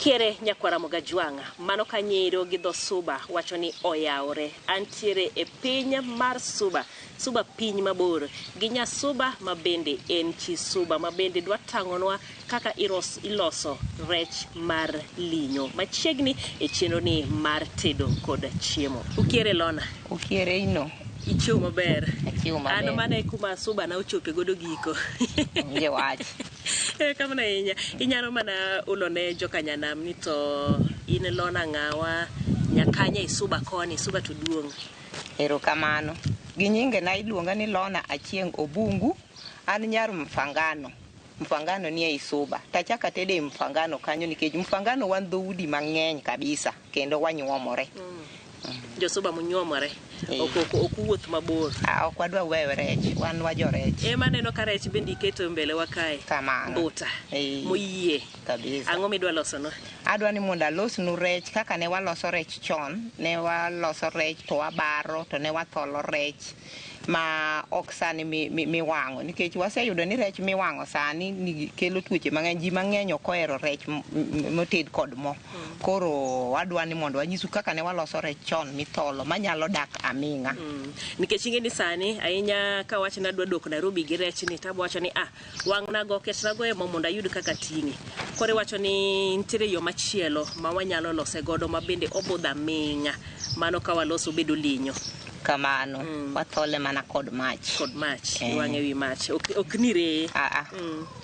Ukiere nyakwara Mogajwang', mano ka nyiro gi dho Suba wacho ni oyawore. Antiere e piny mar Suba, Suba piny mabor, gi nya Suba ma bende en chi Suba ma bende dwa tang'onwa kaka iros, iloso rech mar linyo machiegni e chenro ni mar tedo kod chiemo. Ukiere Lona. Ukiere ino. Ichiew maber. Achiew maber. An mana e kuma Suba na ochope godo giko. Onge wach. Kamano ahinya. Inyalo mana ulo ne jokanyanam ni to in Lona ng'awa, nyakanya isuba koni, isuba to duong'. Erokamano. Gi nyingena iluonga ni Lona Achieng' Obungu. An nyar Mfangano. Mfangano nie ei Suba. Tachako atedo e Mfangano kanyo nikech Mfangano wan dhoudi mang'eny kabisa kendo wanyuomore. Josuba munyuomore. Ok ok ok uwuoth mabor. Ah, ok wadwa weyo rech, wan wa jorech. Ema aneno ka rech bende iketo mbele wa kae. Kamano. Mbuta. Moyie. Kabisa. Ang'o midwa losono? Adwa ni mondo alosnu rech kaka ne waloso rech chon. Ne waloso rech to wabaro to ne watholo rech ma ok sani miwang'o nikech waseyudo ni rech miwang'o sani nigi kelo tuoche mang'eny. Ji mang'eny ok ohero rech moted kod mo. Koro wadwa ni mondo wanyisu kaka ne waloso rech chon mitholo manyalo dak aming'a. Nikech ing'e ni sani ahinya ka wach ni adwa dok Nairobi gi rech ni tabo wacho ni ah wang'na go ketna go e mo mondo ayud kaka ting'e. Koro iwacho ni nitiere yo machielo ma wanyalo lose godo ma bende obudho aming'a mano ka waloso obedo linyo. Kamano, wathole mana kod mach. Kod mach, iwang'e wi mach. Ok, ok ni reye. Ah, ah.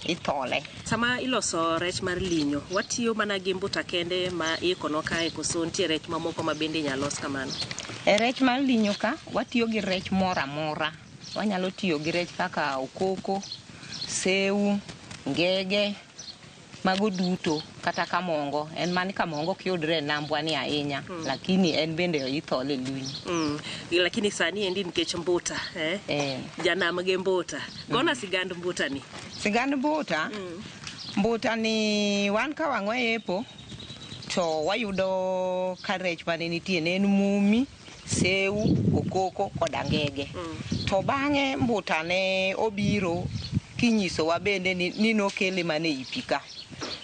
Ithole. Sama iloso rech mar linyo, watiyo mana gi mbuta kende ma iikonwa kae koso nitie rech mamoko ma bende inyalo los kamano? E rech mar linyo ka, watiyo gi rech moro amora. Wanyalo tiyo gi rech kaka okoko, seu, ngege, mago duto kata kamongo. En mani kamongo ok yudre e nambwa ni ahinya, lakini en bende ithole e linyo. Lakini sani endi nikech mbuta, eh? Janam gi mbuta. Gona sigand mbuta ni. Sigand mbuta? Mbuta ni wan ka wang'wa epo to wayudo ka rech mane nitie ne en mumi, seu, okoko kod angege. To bang'e mbuta ne obiro kinyisowa bende ni nokele mana ei pi ka.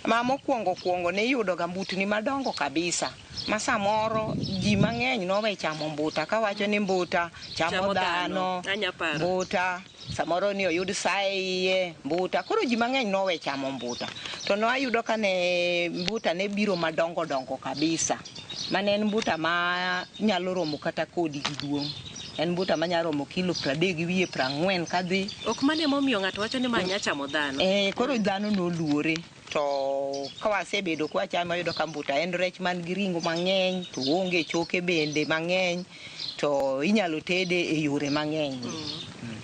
Ma mokwongo kwongo ne iyudo ga mbutni madongo kabisa ma samoro ji mang'eny nowe chamo mbuta kawacho ni mbuta chamo dhano, mbuta samoro ni oyud sa e iye, mbuta. Koro ji mang'eny nowe chamo mbuta. To nwayudo ka ne mbuta ne biro madongo dongo kabisa. Mane en mbuta ma nyalo romo kata kodi gi duong'. En mbuta manyalo romo kilo 30 gi wiye 40 kadhi. Ok mano emomiyo ng'ato wacho ni ma nya chamo dhano. Koro dhano noluore. To ka wasebedo kwachame wayudo ka mbuta en rech man gi ring'o mang'eny to oonge choke bende mang'eny to inyalo tede e yore mang'eny.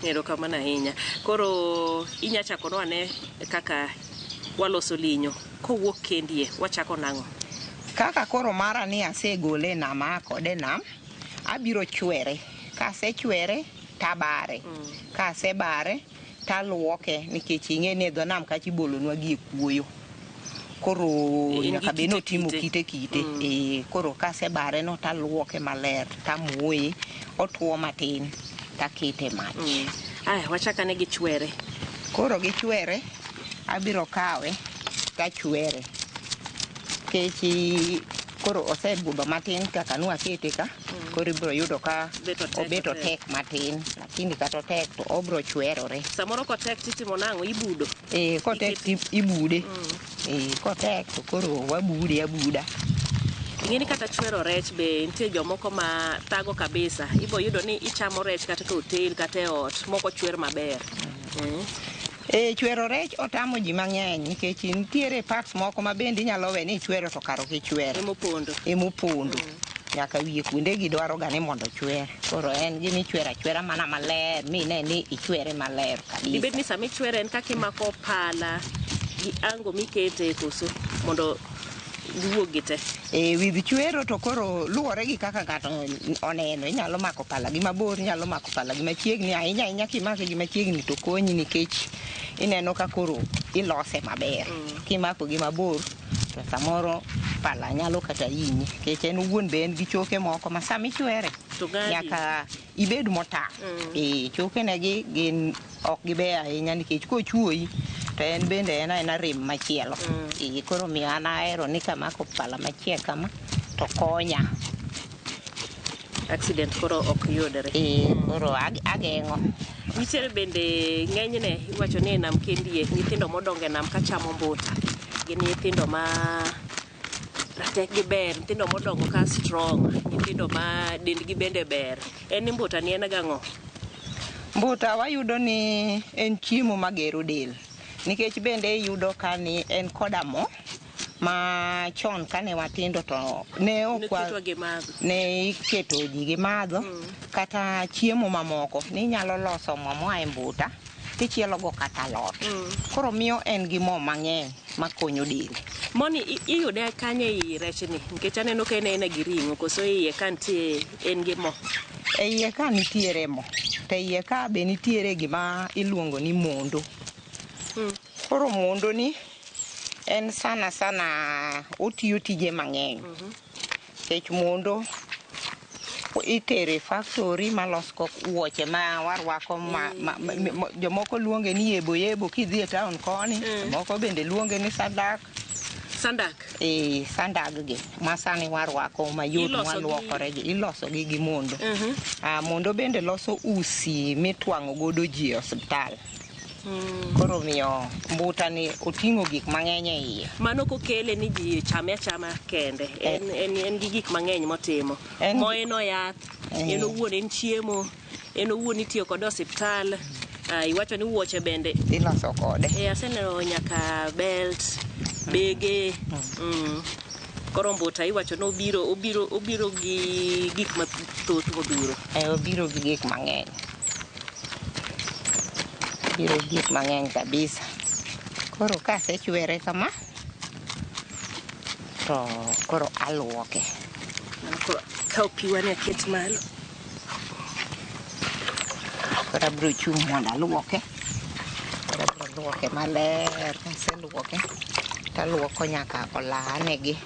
Erokamano ahinya. Koro inya chakonwa ane kaka waloso linyo kowuok kendie wachako nang'o? Kaka koro mara ni asegole e nam aa kode e nam, abiro chwere. Kasechwere tabare. Kasebare taluoke nikech ing'e ni e dho nam kacha ibolonwa gi e kuoyo. Koro nyaka bed ni otimo kite kite. Koro kasebare no taluoke maler tamoye otuo matin takete e mach. Aya, wachak ane gi chwere. Koro gi chwere abiro kawe tachwere. Nikech koro osebudho matin kaka nwakete ka, koro ibiro yudo ka obet otek matin, lakini kata otek to obiro chwerore. Samoro kotek titimo nang'o? Ibudo? Kotek ibude. Kotek to koro wabude abuda. Ing'e ni kata chwero rech be nitie jomoko ma thago kabisa. Ibo yudo ni ichamo rech kata e hotel kata e ot mok ochwer maber. Chwero rech otamo ji mang'eny nikech nitiere parts moko ma bende inyalo we ni ichwero to kar ok ichwero. Emopondo. Emopondo. Nyaka wiye kuonde gi dwaro ga ni mondo ochwer. Koro en gima ichwero achwera mana maler mine ni ichwere maler kabisa. Dibed ni sama ichwere en kaka imako pala gi ango mikete koso mondo giwuog gi te? With chwero to koro luwore gi kaka ng'ato oneno. Inyalo mako pala gi mabor, inyalo mako pala gi machiegni. Ahinya ahinya kimake gi machiegni to konyi nikech ineno ka koro ilose maber. Kimako gi mabor to samoro pala nyalo kata hinyi nikech en owuon be en gi choke moko ma sama ichwere nyaka ibed motang'. Chokene gi gin ok gibeyo ahinya nikech kochuoyi To en bende en aena rem machielo. Koro omiyo an ahero ni kamako pala machiek kama to konya. Accident koro ok yudre. Koro ageng'o. Nitiere bende ng'enyne iwacho ni e nam kendie nyithindo modongo e nam kachamo mbuta gin nyithindo ma ratekgi ber, nyithindo modongo ka strong, nyithindo ma dendgi bende ber. En ni mbuta ni en gang'o? Mbuta wayudo ni en chiemo magero del. Nikech bende iyudo ka ni en koda mo ma chon kane watindo to ne ok wa ne iketo ji gi madho kata chiemo mamoko ninyalo loso mo moa e mbuta tichielo go kata alot. Koro miyo en gi mo mang'eny makonyo del. Moni iyude kanye ei rechni? Nikech aneno ka en aena gi ring'o koso iye ka nitie en gi mo? E iye ka nitiere mo, to e iye ka be nitiere gima iluongo ni mondo. Koro mondo ni en sana sana otiyo tije mang'eny. Nikech mondo itere factory malos go wuoche ma warwako ma jomoko luonge ni yebo yebo kidhi e town koni, jomoko bende luonge ni sandak. Sandak? Sandag gi ma sani warwako mayot mwaluokore gi, iloso gi gi mondo. Mondo bende loso usi mitwang'o godo ji e osiptal. Koro miyo mbuta ni oting'o gik mang'eny e iye. Mano kokele ni ji chame achama kende. En gi gik mang'eny motimo. Moe no yath, en owuon en chiemo, en owuon itiyo kode e osiptal. Iwacho ni wuoche bende iloso kode. Aseneno nyaka belt, bege. Koro mbuta iwacho ni obiro gi gik mathoth modhuro. Obiro gi gik mang'eny. Obiro gi gik mang'eny kabisa. Koro kasechwere kama to koro aluoke. Koro kaw pi wane aket malo. Koro abiro chung' mondo aluoke. Koro abiro luoke maler. Kaseluoke taluoko nyaka olanegi.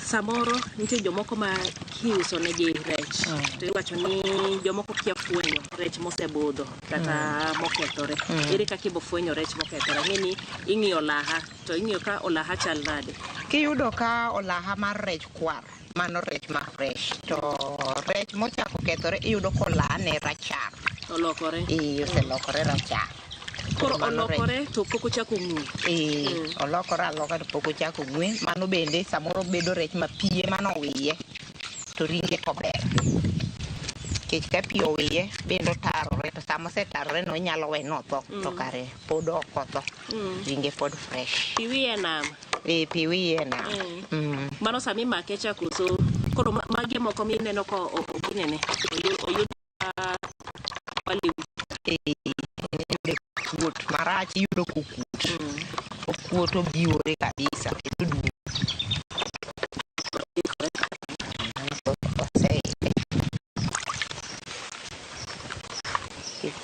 Samoro nitie jomoko ma kiuso negi rech to iwacho ni jomoko kia fwenyo rech mosebudho kata mokethore. Ere kaka ibo fwenyo rech mokethore? Ang'e ni ing'iyo olaha to ing'iyo ka olaha chal nade? Kiyudo ka olaha mar rech kwar, mano rech ma fresh. To rech mochako kethore iyudo ka olahane rachar. Olokore? Oselokore rachar. Koro olokore to pok ochako ng'we. Olokore aloka to pok ochako ng'we. Mano bende samoro bedo rech ma piye manowiye to ringe to ber. Nikech ka pi owiye bende otarore to sama osetarore no inyalo we notho to kare pod ok otho. Ringe pod fresh. Pi wiye nam. Pi wiye nam. Mano sama imake cha koso koro magi moko mineno ka oginene oyud waliu. Kuot marach iyudo kokuot. Okuot obiwore kabisa kendo dum.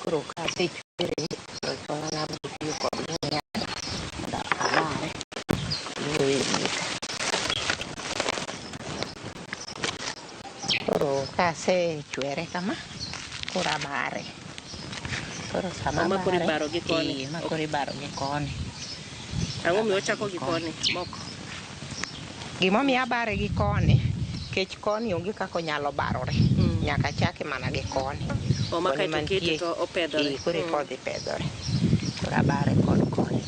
Koro kasechwere to chuna ni abiro tiyo kod gunia mondo abare iweye e wiye ka. Koro kasechwere kama koro abare. Koro sama Ma koro ibaro gi koni. Ma koro ibaro gi koni. Ang'o miyo ochako gi koni? Moko. Gimomiyo abare gi koni, nikech koni onge kaka onyalo barore. Nyaka chake mana gi koni. O ma kaeto kete to opedhore. Koro eka odhi pedhore. Koro abare kod koni.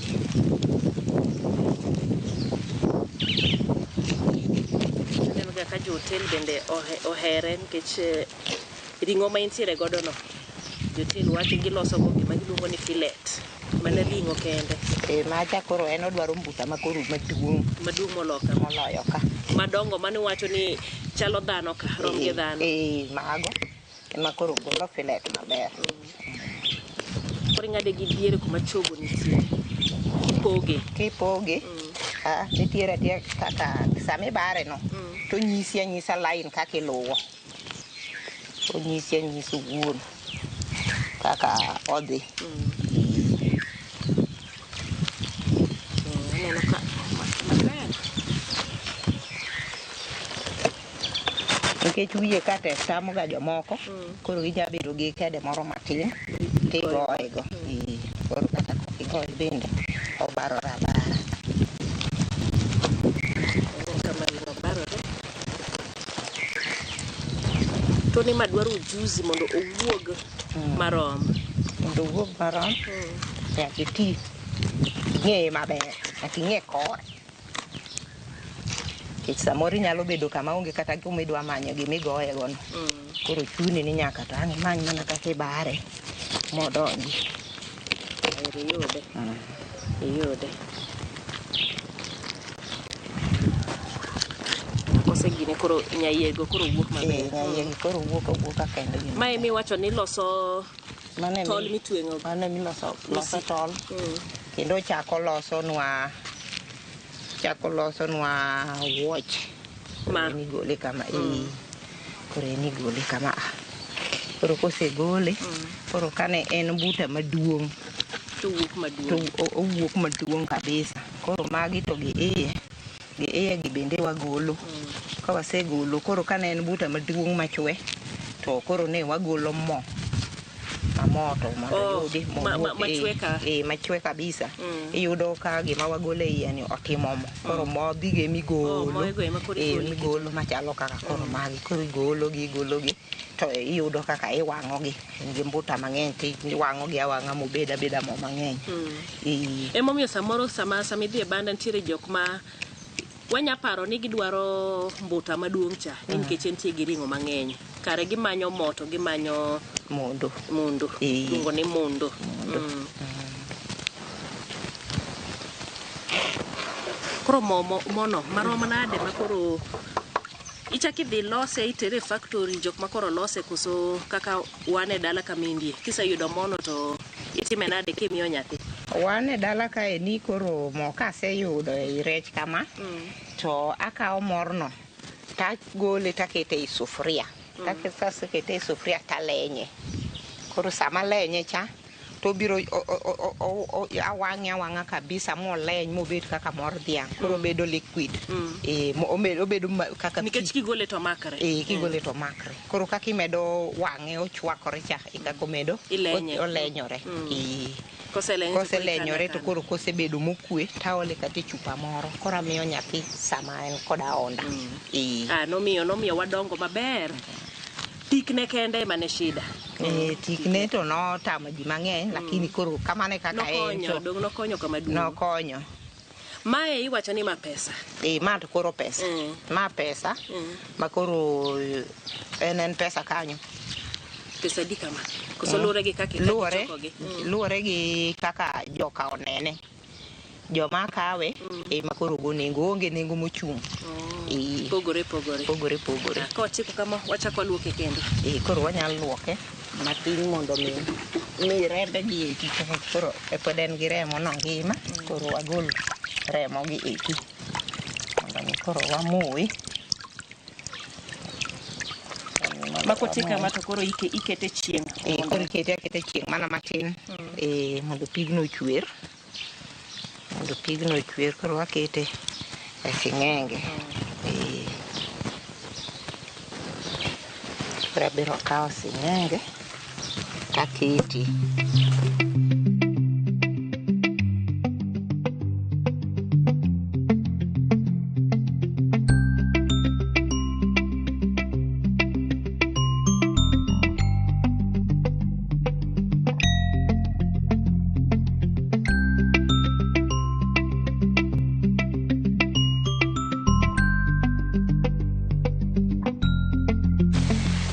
Aneno ga ka jo hotel bende ohere nikech ring'o ma intiere godo no. Jotel wacho giloso go gima giluongo ni fillet. Mana ring'o kende. Macha koro en odwaro mbuta ma koro maduong'. Maduong' moloyo ka. Moloyo ka. Madongo mane wacho ni chalo dhano ka, rom gi dhano. Mago. Ema koro golo fillet maber. Koro ing'ade gi diere kuma chogo nitie. Kipoge. Kipoge. Nitiere atiya kaka sama ibare no, to onyisi anyisa line kaka iluwo. Onyisi anyisa owuon kaka odhi. Aneno ka maler. Nikech wiye ka tek tamo ga jomoko, koro ginya bedo gi kede moro matin tigoye go. Koro kata kok Tol bende obarore abara. Kama ring'o barore. To ni ma dwaro ujuzi mondo owuog marom. Mondo owuog marom, nyaka iti ing'eye maber, nyaka ing'e kore. Nikech samoro inyalo bedo kama onge kata kuma idwa manyo gimigoye go no. Koro chuni ni nyaka to ang' imany mana kaka ibare modonji. Ero iyude. Iyude. Kosegine koro nyayego koro wuok maber. Nyayegi koro wuok awuoka kendgi. Ma emiwacho ni loso Mano emi- tol mitweng'o. Mano emiloso loso tol. Kendo chako losonwa chako losonwa wuoch. Ma. Koro en igole kama Koro en igole kama a. Koro kosegole, koro kane en buta maduong' To wuok to maduong'. owuok maduong' kabisa. Koro magi to gi iye, gi iye gi bende wagolo. Ka wasegolo, koro kane en buta maduong' machwe, to koro ne wagolo mo. Ma mo to mondo Oh, yudi mo wuok, machwe ka. Machwe kabisa. Iyudo ka gima wagolo e iye ni otimo mo. Koro modhi gi emigolo. Oh, moego ema koro igolo Migolo machalo kaka koro magi. Koro igolo gi, igolo gi. To iyudo kaka iwang'o gi. En gi mbuta mang'eny to iwang'o gi awang'a mobed abeda mo mang'eny. Emomiyo samoro sama sama idhi e banda nitiere jok ma wanya paro ni gidwaro mbuta maduong' cha ni nikech entie gi ring'o mang'eny. Kare gimanyo mo to gimanyo Mondo. mundo. Iluongo ni mundo. Koro mo mono marom nade ma koro ichak idhi lose itere e factory jok ma koro lose koso kaka wan e dala kama indie kiseyudo mono to itime nade kimiyo nyathi? Wan e dala kae ni koro mo kaseyudo ei rech kama, to akawo morno tagole takete ei sufuria. Kasekete ei sufuria talenye. Koro sama alenye cha, to obiro awang'e awang'a kabisa moleny mobed kaka mor dhiang'. Koro obedo liquid. Obedo kaka pi. Nikech kigole to makre. Kigole to makre. Koro kaka imedo wang'e ochwakore cha e kaka omedo Ilenye. olenyore. Koselenyore to koro Koselenyore ikane to koro kosebedo mokwe taole kata e chupa moro. Koro amiyo nyathi sama en kod aonda. Nomiyo wadongo maber. Tikne kende ema ne shida. Tikne to notamo ji mang'eny, lakini koro kamano e kaka en Nokonyo, to dong nokonyo kama duong'. Nokonyo. Mae iwacho ni ma pesa. Ma to koro pesa. Ma pesa. Ma koro en pesa kanyo. Pesa adi kama? Koso luwore gi kaka ichokogi? Luwore gi kaka joka onene. Joma kawe ema koro go nengo, onge nengo mochung'. Pogore pogore. Pogore pogore. Kotieko kama wachako waluoke kendo. Koro wanyalo luoke matin mondo mi rembe gi eki. Koro pod en gi remo no ngima, koro wagol remo gi eki. Mondo mi koro wamoye. Makotiek kama to koro ikete chieng'. Koro ikete aketa chieng' mana matin. Mondo pigno ochwer. Mondo pigno ochwer, koro wakete e sing'enge. Koro abiro kawo sing'enge takete.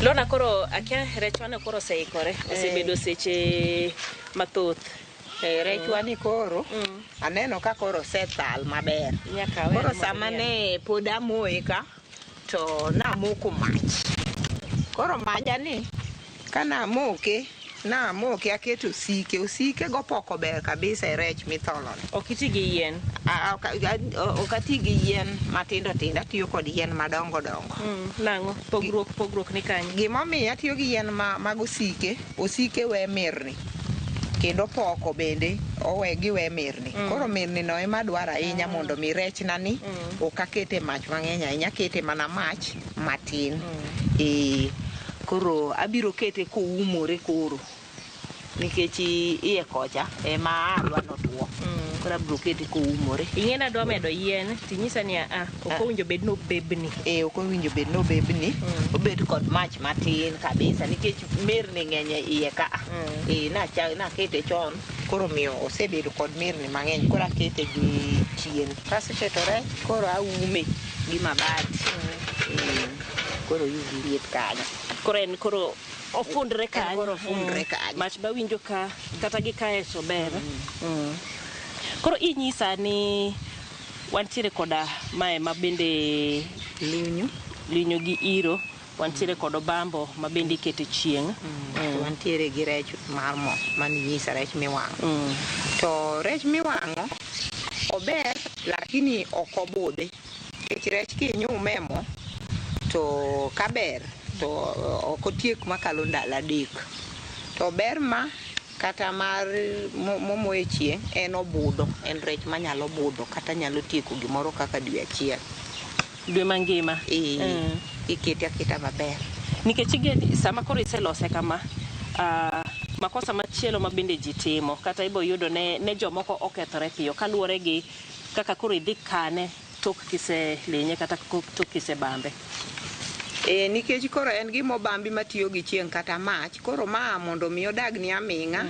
Lona koro akia rechwa koro oseikore, osebedo seche mathoth. Rechwa ni koro aneno ka koro osethal maber. Nyaka awe Koro mondo sama inyal. ne pod amoye ka to namoko mach. Koro maja ni ka namoke, namoke aketo osike, osike go poko ber kabisa e rech mitholo ni. Ok iti gi yien? Ok ati gi yien matindo tindo, atiyo kod yien madongo dongo. Nang'o? Pogruok ni kanye? Gimomiyo atiyo gi yien mag osike, osike we mirni. Kendo poko bende owe giwe mirni. Koro mirni no ema dwaro ahinya mondo mi rechna ni ok akete mach mang'eny ahinya, akete mana mach matin. Koro abiro kete koumore koro. Nikech iye kocha ema adwa notwo. Koro abiro kete koumore. Ing'e ni adwa medo yien tinyisa ni a ok owinjo bed ni obebni. E ok owinjo bed ni obebni, obed kod mach matin kabisa nikech mirni ng'eny e iye ka. E nakete chon koro omiyo osebedo kod mirni mang'eny koro akete gi chien. Kaseketo rech koro aume gi mabati. Koro oyud liet kanyo. Koro en koro ofundre kanyo. Koro ofundre kanyo. Mach bawinjo ka kata gi kae to ber. Koro inyisa ni wantiere koda mae ma bende Lunyu. Linyo gi iro, wantiere kod obambo ma bende ikete chieng'. To wantiere gi rech mar mo maninyisa rech miwang'o. To rech miwang'o ober lakini ok obudhi. Nikech rech kinyume e mo to kaber to ok otiek makalo ndalo 3. To ber ma kata mar momoye chieng' en obudho, en rech manyalo budho kata nyalo tieko gimoro kaka dwe achiel. Dwe mangima. Ikete aketa maber. Nikech ing'e sama koro iselose kama, makosa machielo ma bende ji timo kata ibo yudo ne jomoko okethore piyo kaluwore gi kaka koro idhi kane tok kiselinye kata tok kisebambe. Nikech koro en gima obambi matiyo gi chieng' kata mach, koro ma mondo mi odagni aming'a,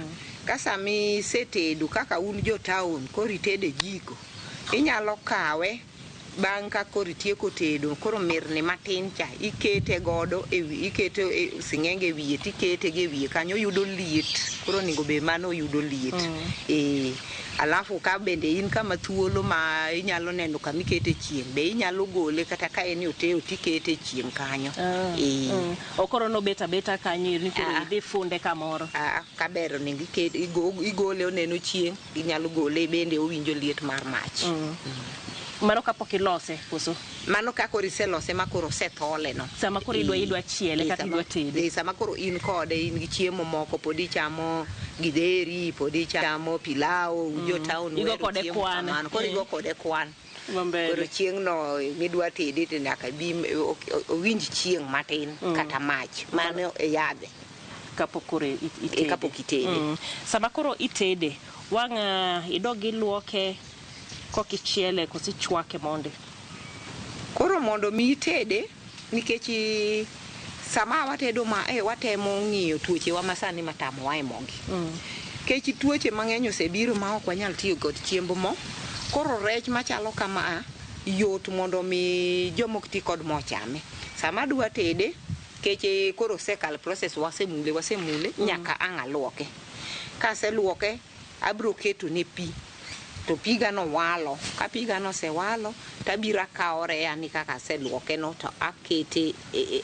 ka sami isetedo kaka un jo town koro itede jiko, inyalo kawe bang' ka koro itieko tedo, koro mirni matin cha ikete godo e wi, ikete e sing'enge e wiye tikete gi e wiye kanyo oyudo liet, koro onego bed mano oyudo liet. Alafu ka bende in kama thuolo ma inyalo neno kama ikete chieng', be inyalo gole kata ka en e oteyo tikete chieng' kanyo. Okoro nobet abeta kanyo ni koro idhi funde kamoro. Kaber onego igole oneno chieng', inyalo gole bende owinjo liet mar mach. Mano kapok ilose koso? Mano ka koro iselose ma koro osethole no. Sama koro idwa chiele kata idwa tede. Sama koro in kode, in gi chiemo moko, pod ichamo githeri, pod ichamo pilau, jo town Igo uhero kode chiemo kwan. kamano. Koro igo kode kwan. Mambele. Koro chieng' no midwa tede to nyaka bi owinj chieng' matin kata mach. Mano e yadhe. Kapok koro itede. Kapok itede. Sama koro itede, wang' idog iluoke kok ichiele koso ichwake mondi? Koro mondo mi itede, nikech sama watedo ma, watemo ng'iyo tuochewa masani matamowa e mogi. Nikech tuoche mang'eny osebiro ma ok wanyal tiyo kod chiemb mo. Koro rech machalo kama yot mondo mi joma ok ti kod mo chame. Sama adwa tede, nikech koro osekalo process, wasemule, nyaka ang' aluoke. Kaseluoke, abiro ketone pi. To piga no walo. Ka piga no osewalo, tabiro akawo reya ni kaka aseluoke no to akete,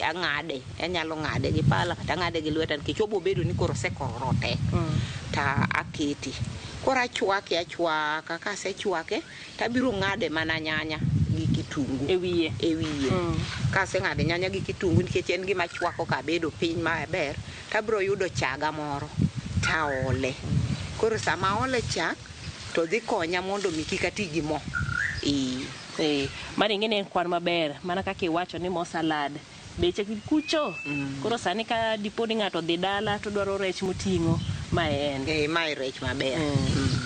ang'ade. Anyalo ng'ade gi pala kata ang'ade gi lweta nikech obo bedo ni koro osekororo te. Ta akete. Koro achwake achwaka, kasechwake tabiro ng'ade mana nyanya gi kitungu. E wiye. E wiye. Kaseng'ade nyanya gi kitungu nikech en gima chwako kabedo piny maber, tabiro yudo chaga moro taole. Koro sama aole chak to dhi konya mondo mi kik ati gi mo. Mano ing'e ni en kwan maber, mana kaka iwacho ni mo salad beche kucho. Koro sani ka dipo ni ng'ato dhi dala to dwaro rech moting'o, mae en. Mae rech maber.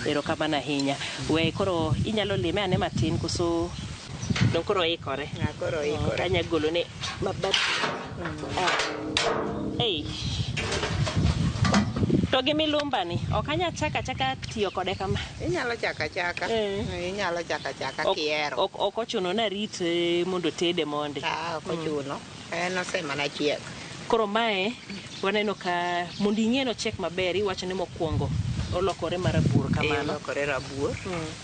Erokamano ahinya. We koro inyalo lime ane matin koso dong koro oikore? Koro oikore. Anya golone mabat. Ei. To gi milumba ni, ok anyal chako achaka tiyo kode kama. Inyalo chako achaka. Inyalo chako achaka kihero. Ok ochuno ni arit mondo tede mondi. Ok ochuno. En osemana chiek. Koro mae waneno ka mondo ing'e ni ochiek maber, iwacho ni mokwongo olokore marabuor kamano. Olokore rabuor.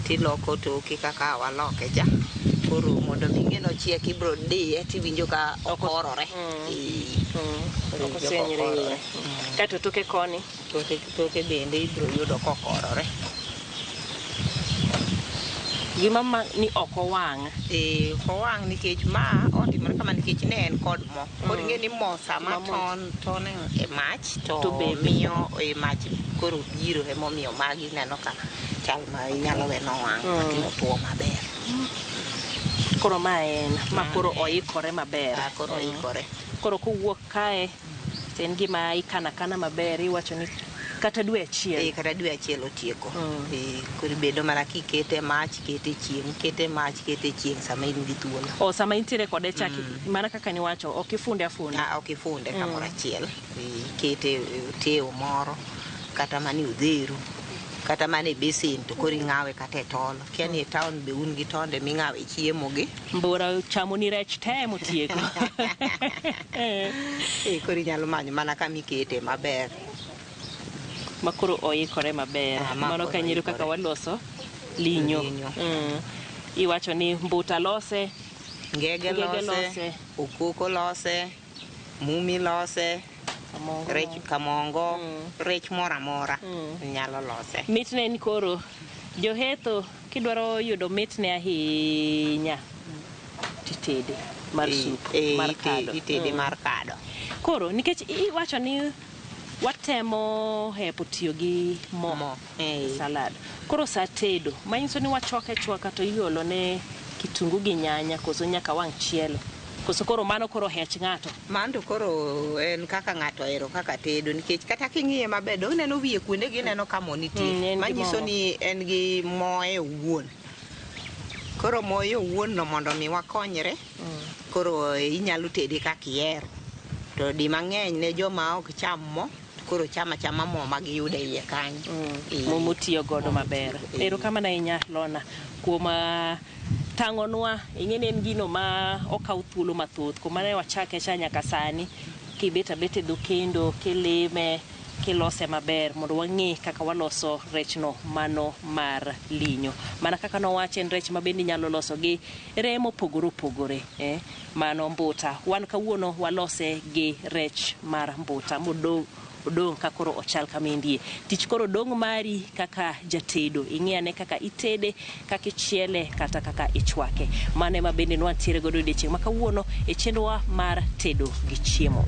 Tiloko toke kaka waloke cha. Koro mondo mi ing'e ni ochiek ibiro diye tiwinjo ka okorore. Ok Koro iwinjo ka osenyre okorore. iye. Kaeto toke koni. Toke bende ibiro yudo kokorore. Gima ma ni ok owang'. Ok owang' nikech ma otimore kama nikech ne en kod mo. Koro ing'e ni mo sama Ma mo. ton e mach to To bebe. miyo e mach koro biro emomiyo magi ineno ka chal ma inyalo we nowang' lakini otuo maber. Koro ma en, ma koro oikore maber. Koro oikore. Koro kowuok kae to en gima ikano akana maber, iwacho ni Kata dwe achiel. Eh, kata dwe achiel otieko. Eh, koro ibedo mana kikete e mach, ikete e chieng', ikete e mach, ikete e chieng' sama in gi thuolo. O sama intiere kode cha, mana kaka niwacho, ok ifunde afunda. Ah, ok ifunde kamoro achiel. Eh, ikete e oteo moro, kata mana e odheru, kata mana e besen to koro ing'awe kata e tol. Kia ni e town be un gi tonde ming'awe chiemo gi. Mbura chamoni rech te motieko. Eh, koro inyalo manyo mana kama ikete maber. Ma koro oikore maber. Ah, ma Mano koro kanyiero kaka oikore. waloso linyo. Linyo. Iwacho ni mbuta lose, Ngege Ngege lose, lose. okoko lose, mumi lose, Kamongo. rech kamongo, rech moro amora nyalo lose. Mitne en koro johetho kidwaro yudo mitne ahinya titede mar Eh, sup eh, mar kado. Itede mar kado. Koro nikech iwacho ni watemo hepo tiyo gi mo, Mo, eh. salad. Koro sa tedo manyiso ni wachwake achwaka to iolo ne kitungu gi nyanya koso nyaka wang' chielo koso koro mano koro hech ng'ato. Mano to koro en kaka ng'ato ohero kaka tedo nikech kata king'iye maber dong ineno wiye kuonde gi ineno ka mo nitie En gi manyiso mo. ni en gi moye owuon. Koro moye owuon no mondo mi wakonyre koro inyalo tede kaka ihero. To di mang'eny ne joma ok cham mo to koro chama chama mo ma giyudo e iye kanyo. Eh. Mo motiyo godo Mo maber. motiyo, eh. Erokamano ahinya Lona kuom tang'onwa ing'e ni en gino ma okaw thuolo mathoth kuma ne wachake cha nyaka sani kibet abet e dho kendo kilime kilose maber mondo wang'e kaka waloso rechno mano mar linyo. Mana kaka nowache en rech ma bende inyalo loso gi ree mopogore opogore mano mbuta. Wan kawuono walose gi rech mar mbuta modong' odong' ka koro ochal kama endie. Tich koro dong' mari kaka jatedo. Ing'i ane kaka itede, kaka ichiele, kata kaka ichwake. Mano ema bende nwantiere godo odiochieng' ma kawuono e chenrowa mar tedo gi chiemo.